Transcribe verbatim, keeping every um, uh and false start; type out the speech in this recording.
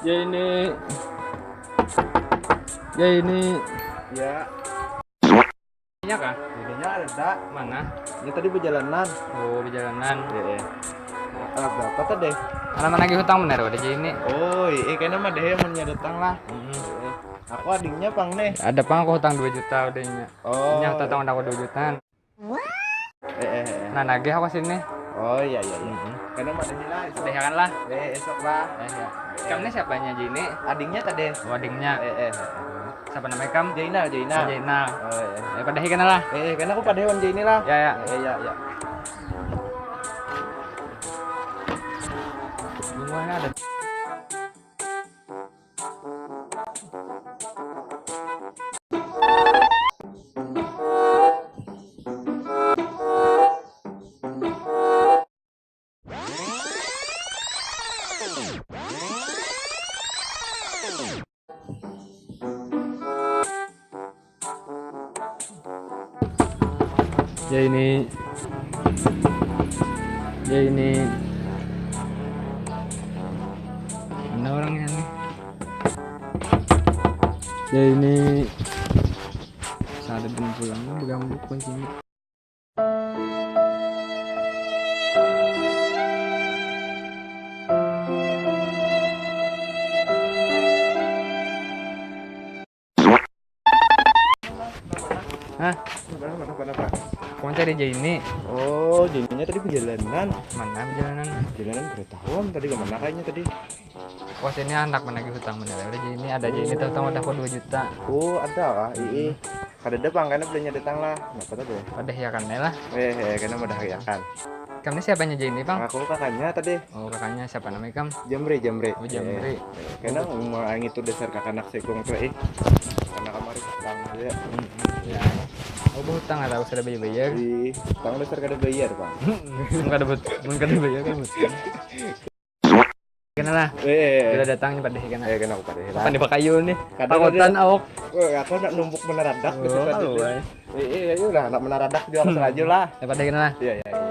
Ya ini. Ya ini. Ya. Ini kah? Ininya ada. Mana? Ini tadi berjalanan. Oh, berjalanan. Iya. Anak berapa tadi? Anak mana lagi hutang benar udah jadi ini. Oh, iya kayaknya mah deh yang datang lah. Hmm. Iya. Aku adiknya pang nih. Ada pang aku hutang dua juta udahnya. Oh. Yang hutang aku dua jutaan. Eh, eh, eh. Nah, nagih aku sini. Oh iya iya iya. Karena mah deh lah. Esok. Deh kan lah. Eh, esok lah. Eh, ya. Kamu ini siapanya Jini? Adiknya tadi. Weddingnya. Eh, eh. Siapa namanya kamu? Jainal, Jainal. Jainal. Oh, iya. Eh, pada hikan lah. Eh, karena aku pada hewan Jainal lah. Ya, ya. Eh, iya, iya. Semuanya ada. Ya ini. Ya ini. Mana orangnya nih? Ya ini. Sadar dan pulang begambuk kuncinya. Hah? Kenapa, kenapa, kenapa? Aku mencari Jaini. Oh, Jaininya tadi perjalanan. Mana perjalanan? Perjalanan berapa tahun tadi kemana kayaknya tadi? Wah, ini anak menagih hutang bener. Udah Jaini ada Jaini tuh hutang udah aku dua juta. Oh, ada lah. Iya. Kada ada pang karena belanja datang lah. Nggak apa-apa tuh. Pada ya kan lah. Eh, eh, karena udah ya kan. Kamu ini siapanya Jaini, Bang? Aku kakaknya tadi. Oh, kakaknya siapa namanya, Kam? Jamri, Jamri. Oh, Jamri. Eh, karena umur aing itu dasar kakak anak sekung tuh eh. Karena kemarin utang aja. Ya. Oh, hutang atau sudah bayar-bayar? Di utang dasar kada bayar, Bang. Mun kada but, mun kada bayar kan hutang. Kena lah. Eh, Sudah datangnya pada kena. eh, kenapa pada hilang? Apa nih pakayu nih? Kada, Takutan kada. Awak. Eh, aku nak numpuk menaradak di Oh, situ tahu, tadi. eh. Eh, eh, ayo lah, nak menaradak juga aku selaju lah. Ya pada kena lah. Iya, iya, iya.